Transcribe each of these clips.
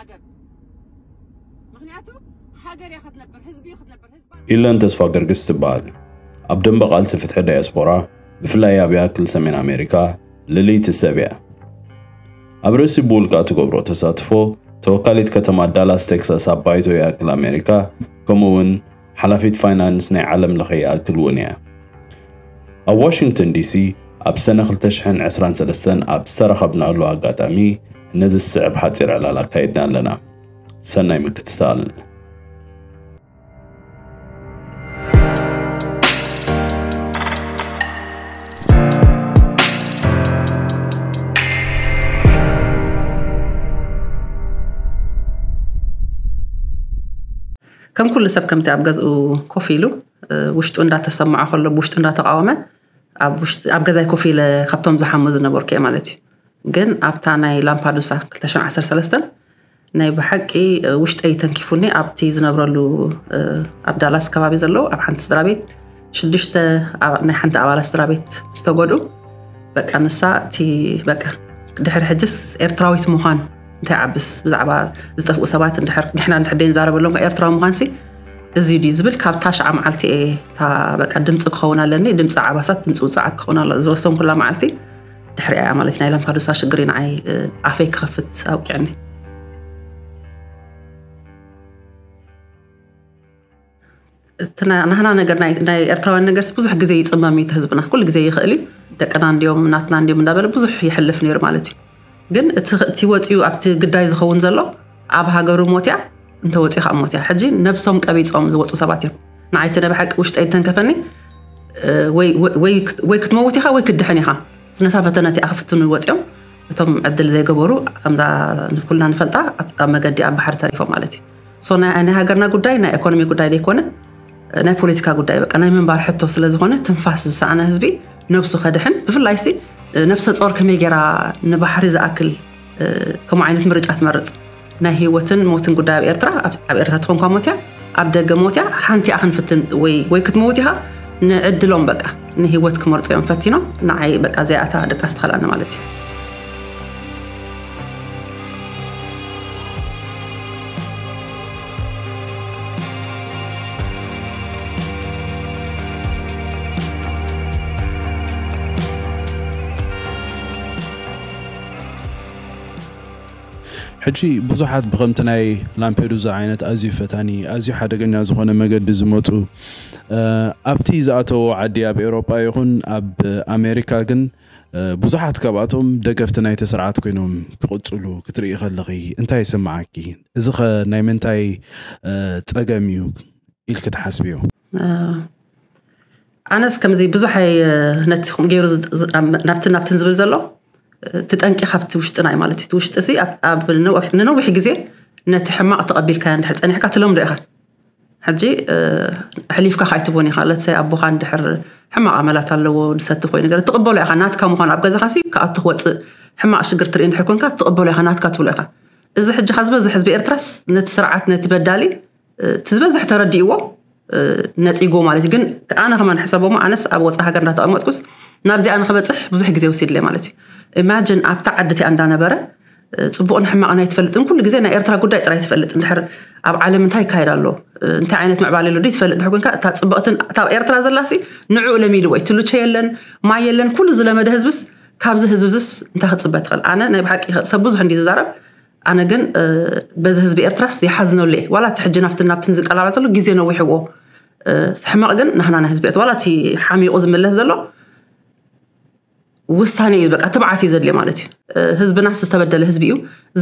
ሃገር። ምኽንያቱ ሃገር እያ ክትነብር፣ ህዝቢ እዩ ክትነብር፣ ህዝባ ኢለን ተስፋ ገርግስ ትበሃል። ኣብ ደንበ ቃልሲ ፍትሒ ዳያስፖራ፣ ብፍላይ ኣብ ይኣክል ሰሜን ኣሜሪካ፣ ልልይቲ ሰብ እያ። ኣብ ርእሲ ብውልቃ ትገብሮ ተሳትፎ፣ ተወካሊት ከተማ ዳላስ ቴክሳስ ኣብ ባይቶ ይኣክል ኣሜሪካ፣ ከምኡ እውን ሓላፊት ፋይናንስ ናይ ዓለም ለኸ ይኣክል እውን እያ። ኣብ ዋሽንግተን ዲሲ ኣብ ሰነ ክልተ ሽሕን ዕስራን ሰለስተን ኣብ ዝተረኸብናሉ ኣጋጣሚ ነዚ ዝስዕብ ሓጺር ዕላል ኣካይድና ኣለና። ሰናይ ምክትታል። ከም ኩሉ ሰብ ከምቲ ኣብ ገዝኡ ኮፍ ኢሉ፣ እ፣ ውሽጡ እንዳተሰማዖ ከሎ፣ ብውሽጡ እንዳተቃወመ፣ ኣብ ውሽጢ፣ ኣብ ገዛይ ኮፍ ኢለ ካብቶም ዝሓሙ ዝነበርኩ እየ ማለት እዩ። ግን ኣብታ ናይ ላምፓዱሳ ክልተ ሽሕን ዓሰርተ ሰለስተን ናይ ብሓቂ፣ እ፣ ውሽጠይ ተንኪፉኒ። ኣብቲ ዝነብረሉ፣ እ፣ ኣብ ዳላስ ከባቢ ዘለዉ ኣብ ሓንቲ ስድራ ቤት ሽዱሽተ ኣባ-፣ ናይ ሓንቲ ኣባላት ስድራ ቤት ዝተጎድኡ፣ በቃ ንሳ እቲ፣ በቃ ድሕሪ ሕጅስ ኤርትራዊት ምዃን እንታይ ዓብስ፣ ብዛዕባ ዝጠፍኡ ሰባት እንድሕር ንሕና እንድሕር ደይንዛረበሎም ኤርትራዊ ምዃንሲ እዚ ድዩ ዝብል፣ ካብ ታሽዓ መዓልቲ እየ እታ በቃ ድምፂ ክኸውን ኣለኒ፣ ድምፂ ዓባሳት፣ ድምፂ ውፅዓት ክኸውን ኣሎ ዝወሰንኩላ መዓልቲ ድሕሪኣ እያ ማለት እዩ። ናይ ላምፓዱሳ ሽግሪ ንዓይ፣ እ፣ ኣፈይ ክኸፍት ኣብቂዕኒ። እቲ ና-፣ ናህና ነገር ናይ፣ ናይ ኤርትራውያን ነገርስ ብዙሕ ግዜ ይጽመም እዩ እቲ ህዝብና። ኩሉ ግዜ ይኽእል እዩ። ደቅና እንዲዮም፣ ናትና እንዲዮም እንዳበለ ብዙሕ ይሕልፍ ነይሩ ማለት እዩ። ግን እቲ፣ እቲ ወጺኡ ኣብቲ ግዳይ ዝኸውን ዘሎ ኣብ ሃገሩ ሞት እያ፣ እንተ ወጺኡ ከዓ ሞት እያ። ሕጂ ነብሶም ቀቢጾም ዝወጹ ሰባት እዮም። ንዓይ እቲ ናይ ብሓቂ ውሽጠይ እንተንከፈኒ፣ እ፣ ወይ፣ ወይ፣ ወይ ክት-፣ ወይ ክትመውት ኢኻ ወይ ክትድሕን ኢኻ። ነታ ፈተነ እቲኣ ክፍትኑ ወጺኦም እቶም ዕድል ዘይገበሩ፣ ከምዛ ንኩልና ንፈልጣ ኣብ፣ ኣብ መገዲ ኣብ ባሕሪ ተሪፎም ማለት እዩ። ሶ ናይ፣ ናይ ሃገርና ጉዳይ ናይ ኢኮኖሚ ጉዳይ ዘይኮነ ናይ ፖለቲካ ጉዳይ በቃ ናይ ምንባር ሕቶ ስለ ዝኾነ ትንፋስ ዝሰኣነ ህዝቢ ነብሱ ከድሕን ብፍላይ ሲ ነብሰ ጾር ከመይ ገይራ ንባሕሪ ዝኣክል ከምኡ ዓይነት ምርጫ ትመርጽ? ናይ ህይወትን ሞትን ጉዳይ ኣብ ኤርትራ፣ ኣብ፣ ኣብ ኤርትራ ትኾንኳ ሞት እያ፣ ኣብ ደገ ሞት እያ። ሓንቲ እያ ክንፍትን ወይ፣ ወይ ክትመውት ኢኻ። ንዕድሎም በቃ ንህይወት ክመርጹ እዮም ፈቲኖም። ንዓይ በቃ እዚኣታ ድቃስ ተኸልኣኒ ማለት እዩ። ሕጂ ብዙሓት ብኸምቲ ናይ ላምፔዱዛ ዓይነት ኣዝዩ ፈታኒ፣ ኣዝዩ ሓደገኛ ዝኾነ መገዲ ዝመጹ፣ እ፣ ኣብቲ ዝኣተዎ ዓዲ ኣብ ኤውሮጳ ይኹን ኣብ ኣሜሪካ ግን፣ እ፣ ብዙሓት ካብኣቶም ደገፍቲ ናይቲ ስርዓት ኮይኖም ክቕጽሉ ክትርኢ ከለኺ እንታይ ይስምዓኪ? እዚ ኸ ናይ ምንታይ፣ እ፣ ጸገም እዩ ኢልኪ ትሓስብዮ? እ፣ ኣነስ ከምዚ ብዙሕ ኣይ-፣ ነቲ ከምኡ ገይሩ ዝ-፣ ዝ-፣ ናብ-፣ ናብትን ናብትን ዝብል ዘሎ፣ እቲ ጠንቂ ካብቲ ውሽጥና እዩ ማለት እዩ። እቲ ውሽጢ እዚ ኣብ፣ ኣብ ንነው-፣ ንነዊሕ ግዜ ነቲ ሕማቕ ተቐቢልካዮ እንድሕር ጸኒሕካ ትለምዶ ኢኻ። ሕጂ፣ እ፣ ኣሕሊፍካ ከኣ ኣይትቦን ኢኻ። ለትሰይ ኣቦኻ እንድሕር ሕማቕ ኣመላት ኣለዎ፣ ዝሰቲ ኮይኑ ገለ ትቕበሎ ኢኻ። ናትካ ምዃኑ ኣብ ገዛኻሲ ክኣቱ ክወጽእ ሕማቕ ሽግር ትርኢ እንድሕር ኮንካ ትቕበሎ ኢኻ፣ ናትካ ትብሎ ኢኻ። እዚ ሕጂ ኸዚ ዝበዝሕ ህዝቢ ኤርትራስ ነቲ ስርዓት፣ ነቲ በዳሊ እቲ ዝበዝሕ ተረዲእዎ፣ እ፣ ነጺጎ ማለት እዩ። ግን ኣነ ከማን ሕሰቦሞ፣ ኣነስ ኣብ ወጻኢ ሃገር እንዳተቐመጥኩስ ናብዚኣ ንኽበጽሕ ብዙሕ ግዜ ወሲድለይ ማለት እዩ። ኢማጅን ኣብታ ዓዲ እቲኣ እንዳነበረ፣ እ፣ ጽቡቕን ሕማቕን ኣይትፈልጥን፣ ኩሉ ግዜ ናይ ኤርትራ ጉዳይ ጥራይ ትፈልጥ። እንድሕር ኣብ ዓለም እንታይ ይካየድ ኣሎ፣ እ፣ እንታይ ዓይነት ምዕባለ ኣሎ ዶ ትፈልጥ እንድሕር ኮንካ፣ እታ ጽብቕትን እታ ኣብ ኤርትራ ዘላሲ ንዕኡ ለሚድዎ እዩ። ትሉቸ የለን፣ ማይ የለን፣ ኩሉ ዝለመደ ህዝብስ ካብዚ ህዝብዝስ እንታይ ክጽበ ትኽእል? ኣነ ናይ ብሓቂ ሰብ ብዙሕ እንዲ ዝዛረብ፣ ኣነ ግን፣ እ፣ በዚ ህዝቢ ኤርትራስ ይሓዝነሉ እየ። ዋላ እቲ ሕጂ ናብትን ናብትን ዝቀላባ ዘሎ ግዜ ነዊሕዎ። እ፣ ሕማቕ ግን ናህና ናይ ህዝቢ ኤርትራ፣ ዋላ እቲ ሓሚቑ ዝምለስ ዘሎ ውሳኔ እዩ፣ በቃ ትብዓት እዩ ዘድልዮ ማለት እዩ። እ፣ ህዝብናስ ዝተበደለ ህዝቢ እዩ።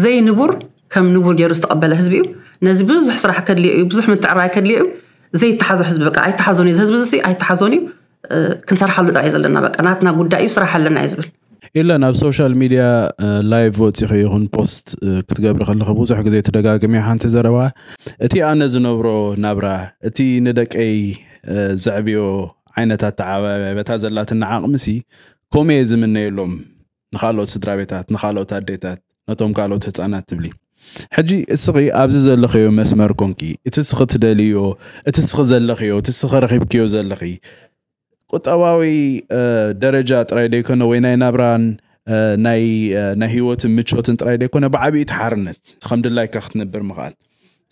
ዘይንቡር ከም ንቡር ገይሩ ዝተቐበለ ህዝቢ እዩ። ነዚ ብዙሕ ስራሕ ከድልዮ እዩ፣ ብዙሕ ምትዕራይ ከድልዮ እዩ። ዘይተሓዞ ህዝቢ በቃ ኣይተሓዞን እዩ። እዚ ህዝቢ እዚ ኣይተሓዞን እዩ። እ፣ ክንሰርሓሉ ጥራይ እዩ ዘለና። በቃ ናትና ጉዳይ እዩ፣ ስራሕ ኣለና እዩ ዝብል። ኢለን ኣብ ሶሻል ሚድያ፣ እ፣ ላይቭ ወፂኺ ይኹን ፖስት፣ እ፣ ክትገብሪ ከለኺ ብዙሕ ግዜ ትደጋግሚ ሓንቲ ዘረባ፣ እቲ ኣነ ዝነብሮ ናብራ፣ እቲ ንደቀይ፣ እ፣ ዘዕብዮ ዓይነት ኣተዓባብያ፣ በታ ዘላትና ዓቕምሲ ከምኡ እየ ዝምነየሎም ንኻልኦት ስድራ ቤታት፣ ንኻልኦት ኣዴታት፣ ነቶም ካልኦት ህፃናት ትብሊ። ሕጂ እስኺ ኣብዚ ዘለኽዮ መስመር ኮንኪ፣ እቲ እስኺ ትደልዮ፣ እቲ እስኺ ዘለኽዮ፣ እቲ እስኺ ረኺብክዮ ዘለኺ ቁጠባዊ፣ እ፣ ደረጃ ጥራይ ደይኮነ ወይ ናይ ናብራን፣ ናይ ናይ ህይወትን ምቾትን ጥራይ ዘይኮነ፣ ብዓብዪ እቲ ሓርነት ከም ድላይካ ክትነብር ምኽኣል፣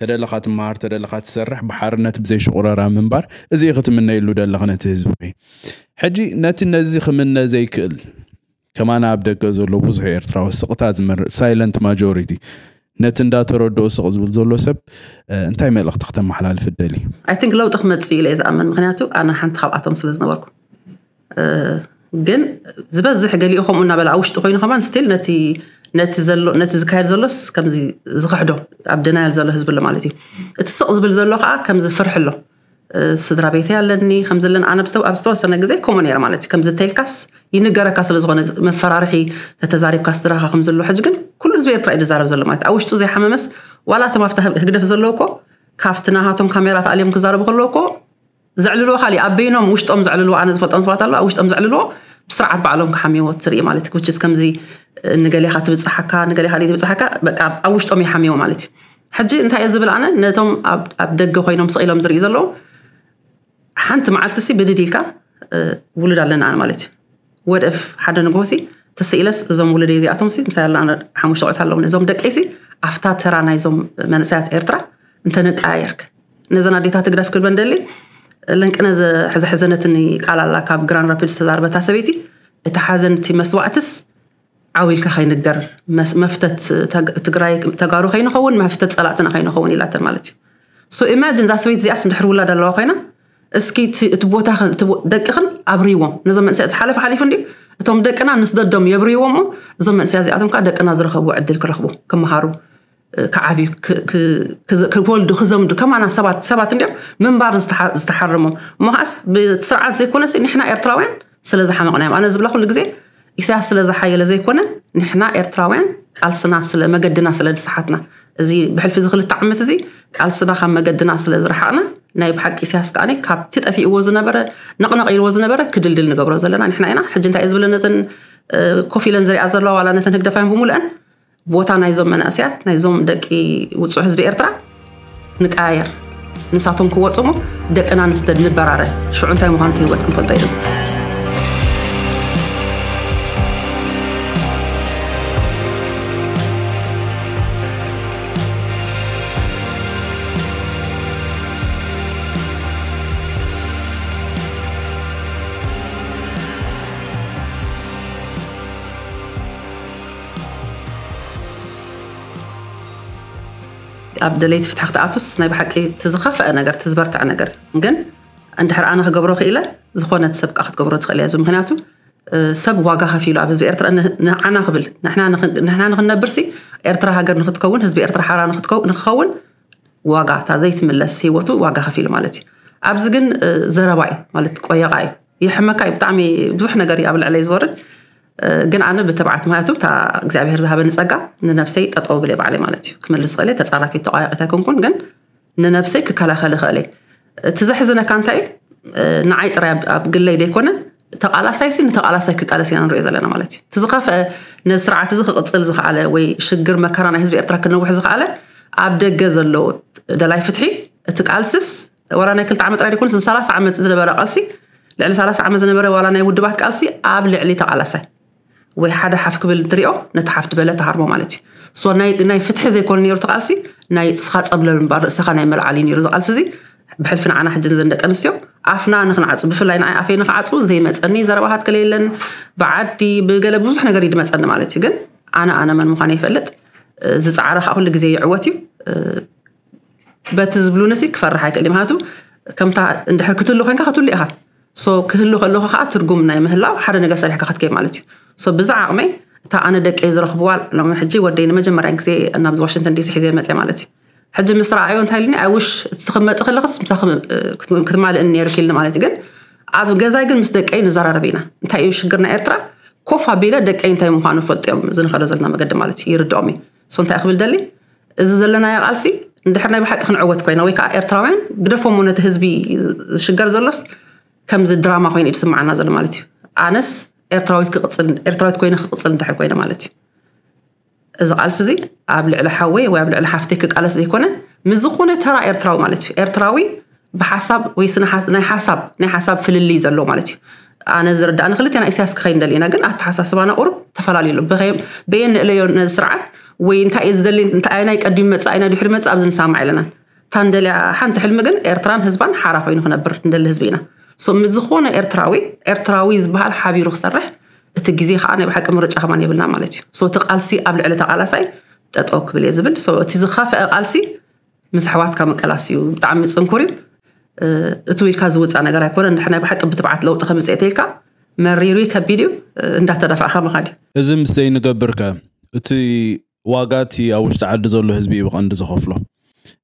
ተደለኻ ትመሃር፣ ተደለኻ ትሰርሕ፣ ብሓርነት ብዘይ ሽቑረራ ምንባር፣ እዚ ክትምነየሉ ደለኻ ነቲ ህዝቢ። ሕጂ ነቲ ነዚ ክምነ ዘይክእል ከማና ኣብ ደገ ዘሎ ብዙሕ ኤርትራዊ ስቕታ ዝመርጽ ሳይለንት ማጆሪቲ ነቲ እንዳተረድኦ ስቕ ዝብል ዘሎ ሰብ እንታይ መልእኽቲ ክተመሓላልፍ ደሊ? I think ለውጢ ክመጽእ ኢለ ዝኣምን፣ ምክንያቱ ኣነ ሓንቲ ካብኣቶም ስለ ዝነበርኩ። ግን ዝበዝሕ ገሊኡ ከምኡ እናበለ ኣብ ውሽጢ ኮይኑ ከማን ስቲል ነቲ ነቲ ዘሎ ነቲ ዝካየድ ዘሎስ ከምዚ ዝኽሕዶ ኣብ ደናያል ዘሎ ህዝቢ ኣሎ ማለት እዩ። እቲ ስቕ ዝብል ዘሎ ከዓ ከምዚ ፍርሒ ኣሎ። ስድራ ቤተይ ኣለኒ ከም ዘለን ኣነ ኣብ ዝተወሰነ ግዜ ከምኡ ነይረ ማለት እዩ። ከምዚ ተልካስ ይንገረካ ስለ ዝኾነ መፈራርሒ ተተዛሪብካ ስድራኻ ከም ዘሎ ሕጂ ግን ኩሉ ህዝቢ ኤርትራ እዩ ዝዛረብ ዘሎ ማለት ኣብ ውሽጡ ዘይሓመመስ ዋላ እቶም ኣብታ ህግደፍ ዘለዎ እኮ ካብቲ ናሃቶም ካሜራ ተኣልዮም ክዛረቡ ከለዉ እኮ ዘዕልልዎ ካሊእ ኣብ በይኖም ውሽጦም ዘዕልልዎ ኣነ ዝፈልጦም ሰባት ኣለዉ ኣብ ውሽጦም ዘዕልልዎ ብስርዓት ባዕሎም ክሓምይዎ ትርኢ ማለት እዩ። Which is ከምዚ ንገሌኻ ትብፅሓካ ንገሌኻ ትብፅሓካ በቃ ኣብ ውሽጦም ይሓምይዎ ማለት እዩ። ሕጂ እንታይ እየ ዝብል ኣነ ነቶም ኣብ ደገ ኮይኖም ስቕ ኢሎም ዝርእዩ ዘለዉ ሓንቲ መዓልቲ ሲ ብድድ ኢልካ ውሉድ ኣለና ማለት እዩ። ወደፍ ሓደ ንግሆ ሲ ተስኢለስ እዞም ውሉደይ እዚኣቶም ሲ ምሳይ ኣለና ሓሙሽተ ቆልዑት ኣለውኒ እዞም ደቀይ ሲ ኣብታ ተራ ናይዞም መንእሰያት ኤርትራ እንተንቀያየርክ ነዘን ኣዴታት ግደፍ ክብል ንደሊ። ለንቅነ ዘሕዘነትኒ ቃል ኣላ ካብ ግራን ራፒድስ ዝተዛርበታ ሰበይቲ እቲ ሓዘን እቲ መስዋእትስ ዓው ኢልካ ከይንገር መፍተት ትግራይ ተጋሩ ከይንኸውን መፍተት ፀላእትና ከይንኸውን ኢላተን ማለት እዩ። So imagine እዛ ሰበይቲ እዚኣስ እንድሕር ውላድ ኣለዋ ኮይና እስኪ እቲ ቦታ ደቅኽን ኣብርይዎም ነዞም መንእሰያት ዝሓለፈ ሓሊፉ እንዲ እቶም ደቅና ንስደዶም የብርይዎም እሞ እዞም መንእሰያት እዚኣቶም ከዓ ደቅና ዝረኸቡ ዕድል ክረኽቡ ክመሃሩ ክዓብዩ ክወልዱ ክዘምዱ ከማና ሰባት ሰባት እንዲኦም ምንባር ዝተሓረሞም እሞ ከዓስ ብስርዓት ዘይኮነሲ ንሕና ኤርትራውያን ስለ ዝሓመቕና እዮም። ኣነ ዝብላ ኩሉ ግዜ ኢሳያስ ስለ ዝሓየለ ዘይኮነ ንሕና ኤርትራውያን ቃልስና ስለ መገድና ስለ ዝሰሓትና እዚ ብሕልፊ እዚ ክልተ ዓመት እዚ ቃልስና ካብ መገድና ስለ ዝረሓቕና ናይ ብሓቂ ኢሳያስ ከኣ ካብቲ ጠፊእዎ ዝነበረ ነቕነቕ ኢልዎ ዝነበረ ክድልድል ንገብሮ ዘለና ንሕና ኢና። ሕጂ እንታይ እዩ ዝብለ ነተን ኮፍ ኢለን ዝሪኣ ዘለዋ ዋላ ነተን ህግደፋውያን ብምሉአን ቦታ ናይዞም መናእሰያት ናይዞም ደቂ ውፁዕ ህዝቢ ኤርትራ ንቀያየር ንሳቶም ክወፁ ሞ ደቅና ንስደድ ንበራረ ሽዑ እንታይ ምዃኑ ህይወት ክንፈልጦ ኢሉ ኣብ ደለይቲ ፍትሒ ክትኣቱስ ናይ ብሓቂ ትዝኸፍአ ነገር ትዝበርትዐ ነገር ግን እንድሕር ኣነ ክገብሮ ክኢለ ዝኾነት ሰብ ከዓ ክትገብሮ ትኽእል እያ ዝብል ምክንያቱ ሰብ ዋጋ ከፊሉ ኣብ ህዝቢ ኤርትራ ንዓና ክብል ንሕና ንክነብር ሲ ኤርትራ ሃገር ንክትከውን ህዝቢ ኤርትራ ሓራ ንክኸውን ዋጋ እታ ዘይትምለስ ህይወቱ ዋጋ ከፊሉ ማለት እዩ። ኣብዚ ግን ዘረባ እዩ ማለት ቆየቃ እዩ የሕመካ እዩ ብጣዕሚ ብዙሕ ነገር እዩ ኣብ ልዕለይ ዝወርድ ግን ኣነ ብትብዓት ምክንያቱ እታ እግዚኣብሔር ዝሃበኒ ፀጋ ንነብሰይ ጠጠው ብለ ባዕለይ ማለት እዩ ክመልስ ክእለ ተፃራፊት ተቋያቂት ኣይኮንኩን ግን ንነብሰይ ክከላኸል እኽእለ። እቲ ዘሕዝነካ እንታይ ንዓይ ጥራይ ኣብ ግለይ ዘይኮነ ተቃላሳይ ሲ ንተቃላሳይ ክቃለስ ኢና ንሪኦ ዘለና ማለት እዩ። እቲ ዝኸፍአ ነዚ ስርዓት እዚ ክቅፅል ዝኸኣለ ወይ ሽግር መከራ ናይ ህዝቢ ኤርትራ ክነውሕ ዝኸኣለ ኣብ ደገ ዘሎ ደላይ ፍትሒ እቲ ቃልስስ ዋላ ናይ ክልተ ዓመት ጥራይ ዘይኮነስ ን30 ዓመት ዝነበረ ቃልሲ ልዕሊ 30 ዓመት ዝነበረ ዋላ ናይ ውድባት ቃልሲ ኣብ ልዕሊ ተቃላሳይ ወይ ሓደ ሓፍ ክብል እንትሪኦ ነቲ ሓፍ ዝበለ ተሃርሞ ማለት እዩ። So ናይ ናይ ፍትሒ ዘይኮነ ነይሩ እቲ ቃልሲ ናይ ስኻ ጸብለል እምበር ርእስኻ ናይ መልዓል እዩ ነይሩ እዚ ቃልሲ እዚ ብሕልፊ ንዓና ሕጂ ነዘን ደቂ ኣንስትዮ ኣፍና ንክንዓጹ ብፍላይ ንዓይ ኣፈይ ንክዓጹ ዘይመጸኒ ዘረባታት ገለ የለን ብዓዲ ብገለ ብዙሕ ነገር እዩ ድመጸኒ ማለት እዩ ግን ኣነ ኣነ መን ምዃነ ይፈልጥ ዝጻዕረ ከዓ ኩሉ ግዜ ይዕወት እዩ በቲ ዝብሉንሲ ክፈርሕ ኣይክእል ምክንያቱ ከምታ እንድሕር ክትህሉ ኮይንካ ክትህሉ ኢኻ so ክህሉ ከለኹ ከዓ ትርጉም ናይ ምህላው ሓደ ነገር ሰሪሕካ ክትከይ ማለት እዩ so ብዛ ዓቕመይ እታ ኣነ ደቀይ ዝረኽብዋ ሎሚ ሕጂ ወደይ ንመጀመርያ ግዜ ናብዚ ዋሽንግተን ዲሲ ሒዘ መፅእ ማለት እዩ ሕጂ ምስ ረኣዮ እንታይ ኢልኒ ኣይ ውሽ እቲ ክመፅእ ከለክስ ምሳኺ ክትማልእኒ ነይሩ ኪልኒ ማለት እዩ ግን ኣብ ገዛይ ግን ምስ ደቀይ ንዘራረብ ኢና እንታይ እዩ ሽግር ናይ ኤርትራ ኮፍ ኣቢለ ደቀይ እንታይ ምዃኑ ፈልጥዮም ዝንኸዶ ዘለና መገዲ ማለት እዩ ይርድኦም እዩ so እንታይ ክብል ደሊ እዚ ዘለናዮ ቃልሲ እንድሕር ናይ ብሓቂ ክንዕወት ኮይና ወይ ከዓ ኤርትራውያን ግደፎሞ ነቲ ህዝቢ ዝሽገር ዘሎስ ከምዚ ድራማ ኮይኑ እዩ ዝስምዓና ዘሎ ማለት እዩ ኣነስ ኤርትራዊት ክቅፅል ኤርትራዊት ኮይነ ክቅፅል እንድሕር ኮይነ ማለት እዩ እዚ ቃልሲ እዚ ኣብ ልዕሊ ሓወይ ወይ ኣብ ልዕሊ ሓፍተይ ክቃለስ ዘይኮነ ምስ ዝኾነ ተራ ኤርትራዊ ማለት እዩ ኤርትራዊ ብሓሳብ ወይ ናይ ሓሳብ ናይ ሓሳብ ፍልልይ ዘለዎ ማለት እዩ ኣነ ዝርዳእኒ ክልቴና ኢሳያስ ክኸይድ ንደሊ ኢና፣ ግን ኣተሓሳስባና ቁሩብ ተፈላለዩ ኣሎ። በየን ንእለዮ ነዚ ስርዓት ወይ እንታይ እዩ ዝደሊ፣ እንታይ ኣየናይ ቀዲሙ መጽእ ኣየናይ ድሕሪ መጽእ ኣብዚ ንሰማማዕ ኣለና። ታንደልያ ሓንቲ ሕልሚ ግን ኤርትራን ህዝባን ሓራ ኮይኑ ክነብር እንደሊ ህዝቢ ኢና። ሶ ምስ ዝኾነ ኤርትራዊ ኤርትራዊ ዝበሃል ሓቢሩ ክሰርሕ እቲ ግዜ ከዓ ናይ ብሓቂ ምርጫ ከማን የብልና ማለት እዩ። ሶ እቲ ቃልሲ ኣብ ልዕሊ ተቃላሳይ ጠጠው ክብል እየ ዝብል። ሶ እቲ ዝኸፍአ ቃልሲ ምስ ኣሕዋትካ ምቅላስ እዩ። ብጣዕሚ ጽንኩር እዩ። እቲ ኢልካ ዝውፃእ ነገር ኣይኮነ። እንድሕር ናይ ብሓቂ ብትብዓት ለውጢ ከምፅእ ተኢልካ መሪሩ እዩ፣ ከቢድ እዩ፣ እንዳተደፋእካ ምኻድ እዩ። እዚ ምስ ዘይንገብርከ እቲ ዋጋ እቲ ኣብ ውሽጢ ዓዲ ዘሎ ህዝቢ እዩ ብቐንዲ ዝኸፍሎ።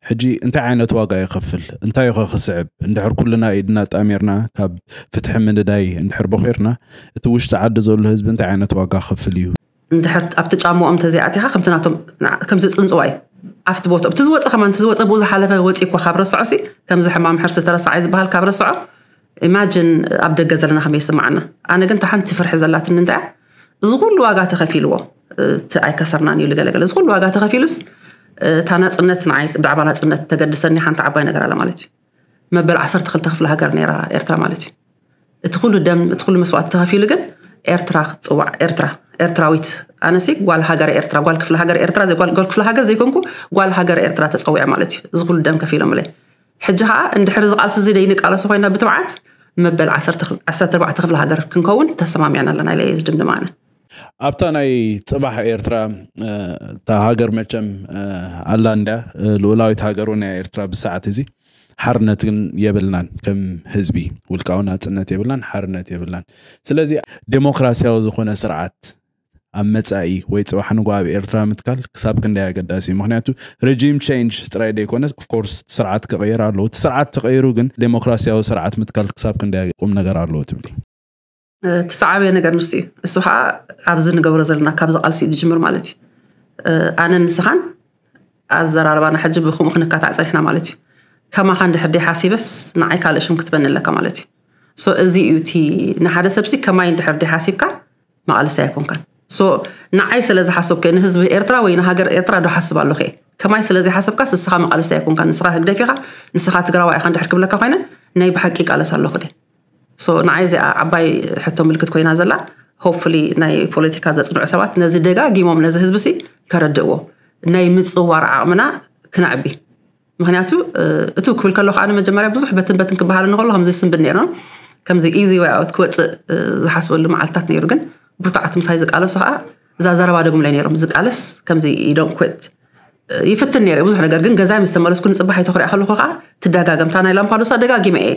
ሕጂ እንታይ ዓይነት ዋጋ ይኸፍል? እንታይ ኸ ክስዕብ? እንድሕር ኩልና ኢድና ጣሚርና ካብ ፍትሒ ምንዳይ እንድሕር በኺርና እቲ ውሽጢ ዓዲ ዘሎ ህዝቢ እንታይ ዓይነት ዋጋ ክኸፍል እዩ? እንድሕር ኣብቲ ጫማኦም እንተዘይኣቲኻ ከምቲ ናቶም ከምዚ ፅንፅዋ እዩ ኣብቲ ቦታ እቲ ዝወፀ ከማን እቲ ዝወፀ ብኡ ዝሓለፈ ወፂ እኳ ካብ ረስዖ ሲ ከምዚ ሕማም ሕርሲ ተረሳዓይ ዝበሃል ካብ ረስዖ ኢማጅን ኣብ ደገ ዘለና ከመይ ይስምዓና። ኣነ ግን እታ ሓንቲ ፍርሒ ዘላትኒ እንታይ እያ፣ እዚ ኩሉ ዋጋ ተኸፊልዎ እቲ ኣይከሰርናን እዩ ልገለገለ እዚ ኩሉ ዋጋ ተኸፊሉስ እታ ናፅነት ንዓይ ብዛዕባ ናፅነት ተገድሰኒ ሓንቲ ዓባይ ነገር ኣለ ማለት እዩ። መበል ዓሰርተ ክልተ ክፍለ ሃገር ነይራ ኤርትራ ማለት እዩ። እቲ ኩሉ ደም እቲ ኩሉ መስዋእቲ ተኸፊሉ ግን ኤርትራ ክትፅዋዕ ኤርትራ ኤርትራዊት ኣነሲ ጓል ሃገር ኤርትራ ጓል ክፍለ ሃገር ኤርትራ ጓል ክፍለ ሃገር ዘይኮንኩ ጓል ሃገር ኤርትራ ተፀዊዐ ማለት እዩ። እዚ ኩሉ ደም ከፊሎምለይ ሕጂ ከዓ እንድሕር እዚ ቃልሲ እዚ ደይንቃለሶ ኮይና ብትብዓት መበል ዓሰርተ ኣርባዕተ ክፍለ ሃገር ክንከውን ተሰማሚዕና ኣለና ኢለ ዝድምድም ኣነ። ኣብታ ናይ ፅባሕ ኤርትራ እታ ሃገር መቸም ኣላ እንዳ ልኡላዊት ሃገር እውን ናይ ኤርትራ ብሰዓት እዚ ሓርነት ግን የብልናን። ከም ህዝቢ ውልቃዊ ናፅነት የብልናን፣ ሓርነት የብልናን። ስለዚ ዴሞክራሲያዊ ዝኾነ ስርዓት ኣብ መጻኢ ወይ ጽባሕ ንግሆ ኣብ ኤርትራ ምትካል ክሳብ ክንደይ ኣገዳሲ እዩ? ምክንያቱ regime change ጥራይ ዘይኮነ of course ስርዓት ክቕየር ኣለዎ። እቲ ስርዓት ተቐይሩ ግን ዴሞክራሲያዊ ስርዓት ምትካል ክሳብ ክንደይ ቁም ነገር ኣለዎ ትብሊ? እቲ ዝዓበየ ነገር ንሱ እዩ። እሱ ከዓ ኣብዚ ንገብሮ ዘለና ካብዚ ቃልሲ እዩ ዝጅምር ማለት እዩ። ኣነ ንስኻን ኣዘራርባና ሕጂ ብከምኡ ክንካታዕ ፀኒሕና ማለት እዩ። ከማኻ እንድሕር ደይ ሓሲበስ ንዓይ ካልእ ሽም ክትበኒ ኣለካ ማለት እዩ። So እዚ እዩ እቲ ንሓደ ሰብሲ ከማይ እንድሕር ደይ ሓሲብካ መቓልስቲ ኣይኮንካን። So ንዓይ ስለ ዝሓሰብኩ ንህዝቢ ኤርትራ ወይ ንሃገር ኤርትራ ዶ ሓስብ ኣለኹ እየ። ከማይ ስለ ዘይሓሰብካስ ንስኻ መቓልስቲ ኣይኮንካን። ንስኻ ህግደፍ ኢኻ፣ ንስኻ ትግራዋይ ኢኻ እንድሕር ክብለካ ኮይነ ናይ ብሓቂ ይቃለስ ኣለኹ ድየ። So ንዓይ እዚኣ ዓባይ ሕቶ ምልክት ኮይና ዘላ። Hopefully ናይ ፖለቲካ ዘጽንዑ ሰባት ነዚ ደጋጊሞም ነዚ ህዝቢ ሲ ከረድእዎ ናይ ምጽዋር ዓቕምና ክነዕቢ። ምክንያቱ እቱ ክብል ከለኹ ኣነ መጀመርያ ብዙሕ በትን በትን ክበሃል እንከሎ ከምዚ ስንብድ ነይርና ከምዚ easy way out ክወፅእ ዝሓስበሉ መዓልታት ነይሩ። ግን ብርቱዓት ምሳይ ዝቃለሱ ከዓ እዛ ዘረባ ደግምለይ ነይሮም። ዝቃለስ ከምዚ you don't quit ይፍትን ነይረ ብዙሕ ነገር። ግን ገዛይ ምስ ተመለስኩ ንፅባሕ ኣይተኽሪኣ ከለኹ ከዓ ትደጋገምታ ናይ ላምፓዱሳ ደጋጊመ እየ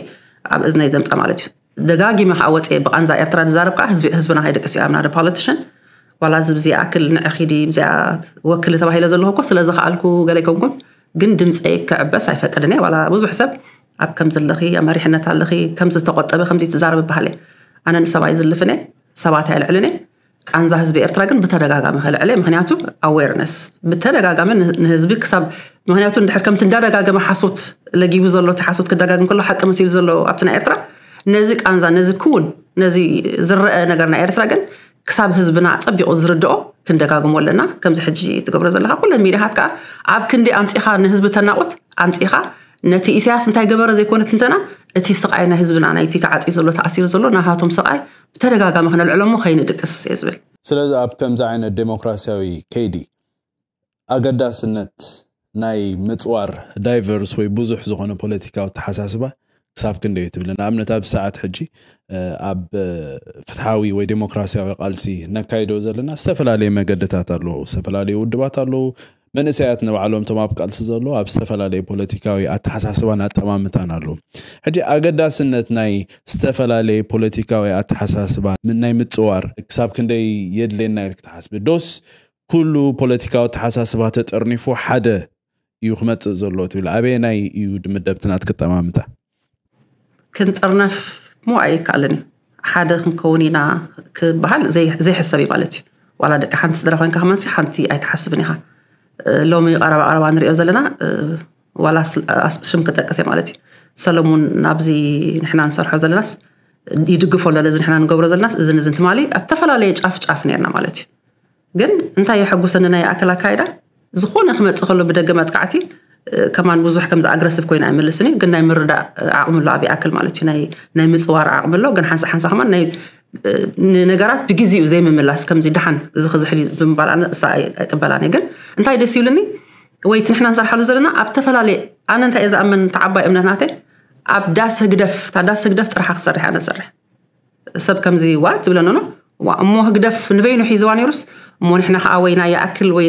ኣብ እዝነይ ዘምፃ ማለት እዩ። ደጋጊመ ከዓ ወፅየ ብቃንዛ ኤርትራ ዝዛረብ ከዓ ህዝብና ከይደቅስ እዩ። I'm not a politician ዋላ እዚ ብዚ ኣክል ንዕኺዲ ብዚኣ ወክሊ ተባሂለ ዘለኹ እኮ ስለ ዝኸኣልኩ ገለ ኣይኮንኩን። ግን ድምፀይ ክዕበስ ኣይፈቅድን እየ። ዋላ ብዙሕ ሰብ ኣብ ከም ዘለኺ ኣብ መሪሕነት ኣለኺ ከምዚ ተቆጠበ ከምዚ ትዛረብ በሃለ ኣነ ንሰብ ኣይዝልፍን እየ። ሰባት ኣይልዕልን እየ። ቃንዛ ህዝቢ ኤርትራ ግን ብተደጋጋሚ ከልዕለ ምክንያቱ awareness ብተደጋጋሚ ንህዝቢ ክሳብ ምክንያቱ እንድሕር ከምቲ እንዳደጋገመ ሓሶት ለጊቡ ዘሎ እቲ ሓሶት ክደጋግም ከሎ ሓቂ መሲሉ ዘሎ ኣብቲ ናይ ኤርትራ ነዚ ቃንዛ ነዚ ክውን ነዚ ዝረአ ነገር ናይ ኤርትራ ግን ክሳብ ህዝብና ጸቢቑ ዝርድኦ ክንደጋግሞ ኣለና። ከምዚ ሕጂ ትገብሮ ዘለካ ኩለን ሚድያታት ከዓ ኣብ ክንዲ ኣምጺኻ ንህዝቢ ተናቑት ኣምጺኻ ነቲ ኢሳያስ እንታይ ገበረ ዘይኮነ ትንተና እቲ ስቓይ ናይ ህዝብና ናይቲ ተዓፅዩ ዘሎ ተኣሲሩ ዘሎ ናሃቶም ስቓይ ብተደጋጋሚ ክነልዕሎ እሞ ከይንድቅስ እየ ዝብል። ስለዚ ኣብ ከምዚ ዓይነት ዴሞክራሲያዊ ከይዲ ኣገዳስነት ናይ ምፅዋር ዳይቨርስ ወይ ብዙሕ ዝኾነ ፖለቲካዊ ተሓሳስባ ክሳብ ክንደይ እዩ ትብል? ንኣብነት ኣብዚ ሰዓት ሕጂ ኣብ ፍትሓዊ ወይ ዴሞክራሲያዊ ቃልሲ ነካይዶ ዘለና ዝተፈላለዩ መገድታት ኣለዉ፣ ዝተፈላለዩ ውድባት ኣለዉ። መንእሰያት ንባዕሎም እቶም ኣብ ቃልሲ ዘለዉ ኣብ ዝተፈላለዩ ፖለቲካዊ ኣተሓሳስባን ኣጠማምታን ኣለዉ። ሕጂ ኣገዳስነት ናይ ዝተፈላለየ ፖለቲካዊ ኣተሓሳስባ ናይ ምፅዋር ክሳብ ክንደይ የድልየና ኢልክ ትሓስቢ? ዶስ ኩሉ ፖለቲካዊ ኣተሓሳስባ ተጠርኒፉ ሓደ እዩ ክመፅእ ዘሎ ትብል? ኣበየናይ እዩ ድምደብቲ ናትኪ ኣጠማምታ? ክንጥርነፍ ሞ ኣይከኣልን እዩ። ሓደ ክንከውን ኢና ክበሃል ዘይሕሰብ እዩ ማለት እዩ። ዋላ ደቂ ሓንቲ ስድራ ኮይንካ ከማንሲ ሓንቲ ኣይትሓስብን ኢኻ። ሎሚ ቀረባ ቀረባ ንሪኦ ዘለና ዋላ ሽም ክጠቅስ እየ ማለት እዩ። ሰለሙን ናብዚ ንሕና ንሰርሖ ዘለናስ ይድግፎ ኣሎ ነዚ ንሕና ንገብሮ ዘለናስ እዚ ንዝን ትማሊ ኣብ ተፈላለየ ጫፍ ጫፍ ነርና ማለት እዩ። ግን እንታይ የሐጉሰኒ ናይ ኣክል ኣካይዳ ዝኾነ ክመፅእ ከሎ ብደገ መጥቃዕቲ ከማን ብዙሕ ከምዚ ኣግረሲቭ ኮይና ኣይምልስን እዩ፣ ግን ናይ ምርዳእ ዓቕሚ ኣሎ ኣብ ይኣክል ማለት እዩ። ናይ ምፅዋር ዓቕሚ ኣሎ፣ ግን ሓንሳ ሓንሳ ከማን ናይ ንነገራት ብግዜኡ ዘይምምላስ ከምዚ ደሓን እዚ ክዝሕል እዩ ብምባል ኣነ እሳ ኣይቅበላን እየ። ግን እንታይ ደስ ይብልኒ ወይ እቲ ንሕና ንሰርሓሉ ዘለና ኣብ ተፈላለየ ኣነ እንታይ እየ ዝኣምን ተዓባይ እምነት ናተይ ኣብ ዳስ ህግደፍ እታ ዳስ ህግደፍ ጥራሓ ክሰርሕ ኣነ ዝሰርሕ ሰብ ከምዚ ዋ ትብለኖ ዋ እሞ ህግደፍ ንበይኑ ሒዝዋ ነይሩስ እሞ ንሕና ከዓ ወይ ናይ ይኣክል ወይ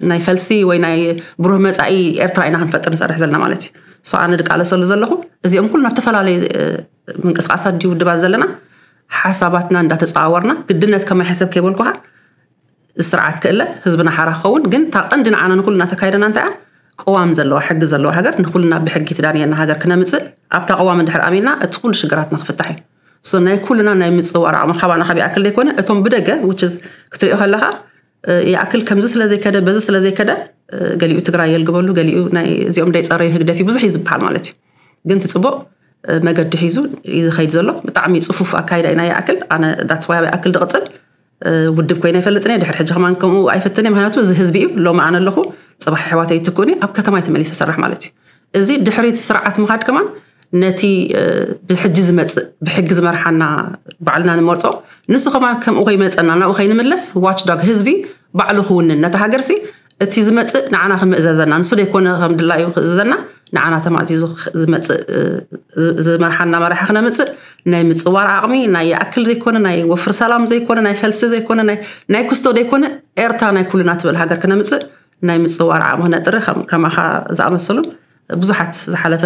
ናይ ፈልሲ ወይ ናይ ብሩህ መፃኢ ኤርትራ ኢና ክንፈጥር ንሰርሕ ዘለና ማለት እዩ። ሶ ኣነ ድቃለሰሉ ዘለኹ እዚኦም ኩሉ ናብ ተፈላለየ ምንቅስቃሳት ድዩ ውድባት ዘለና ሓሳባትና እንዳተፃዋወርና ግድነት ከማይ ሕሰብ ከይበልኩ ከዓ ስርዓት ክእለ ህዝብና ሓራ ክኸውን ግን እታ ቀንዲ ንዓና ንኩልና ተካይደና እንታይ እያ ቅዋም ዘለዋ ሕጊ ዘለዋ ሃገር ንኩልና ብሕጊ ትዳንየና ሃገር ክነምፅእ ኣብታ ቅዋም እንድሕር ኣሚንና እቲ ኩሉ ሽግራት ንክፍታሕ እዩ። ሶ ናይ ኩልና ናይ ምፅዋር ዓቕሚ ካባና ካብ ይኣክል ዘይኮነ እቶም ብደገ ውችዝ ክትሪኦ ከለካ ይኣክል ከምዚ ስለ ዘይከደ በዚ ስለ ዘይከደ ገሊኡ ትግራይ የልግበሉ ገሊኡ እዚኦም ደይፀረዩ ህግደፍ ብዙሕ እዩ ዝበሃል ማለት እዩ። ግን ትፅቡቕ መገዲ ሒዙ እዩ ዝኸይድ ዘሎ። ብጣዕሚ ፅፉፍ ኣካይዳ ኢና ይኣክል ኣነ that's why ይኣክል ድቕፅል ውድብ ኮይነ ይፈልጥን እየ። ድሕሪ ሕጂ ከማን ከምኡ ኣይፍትን እየ። ምክንያቱ እዚ ህዝቢ እዩ ሎሚ ኣነ ኣለኹ ፅባሕ ኣሕዋተይ ይትክኡኒ ኣብ ከተማ ተመሊሰ ሰርሕ ማለት እዩ። እዚ ድሕሪት ስርዓት ምኻድ ከማን ነቲ ብሕጂ ዝመፅእ ብሕጊ ዝመርሓና ባዕልና ንመርፆ ንሱ ከማን ከምኡ ከይመፀና ናብኡ ከይንምለስ ዋች ዶግ ህዝቢ ባዕሉ ክውንን ነቲ ሃገርሲ እቲ ዝመፅእ ንዓና ክምእዘዘና ንሱ ደይኮነ ከም ድላዩ ክእዝዘና ንዓና ተማእዚዙ ዝመፅእ ዝመርሓና መራሒ ክነምፅእ ናይ ምፅዋር ዓቕሚ ናይ ይኣክል ዘይኮነ ናይ ወፍር ሰላም ዘይኮነ ናይ ፈልሲ ዘይኮነ ናይ ኩስቶ ዘይኮነ ኤርትራ ናይ ኩልና ትብል ሃገር ክነምፅእ ናይ ምፅዋር ዓቕሚ ክነጥሪ ከማኻ ዝኣመሰሉ ብዙሓት ዝሓለፈ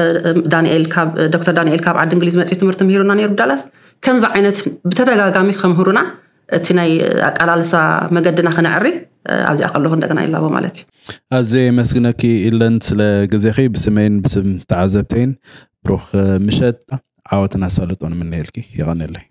ዳንኤል ካብ ዶክተር ዳንኤል ካብ ዓዲ እንግሊዝ መፅኡ ትምህርቲ ምሂሩና ነይሩ ዳላስ ከምዚ ዓይነት ብተደጋጋሚ ከምህሩና እቲ ናይ ኣቃላልሳ መገድና ክነዕሪ ኣብዚኣ ከለኹ እንደገና ይላቦ ማለት እዩ። ኣዘ የመስግነኪ ኢለን ስለ ግዜኺ ብስመይን ብስም ተዓዘብተይን ብሩኽ ምሸት ዓወትን ኣሳልጦን ምነየልኪ። የቐንየለይ።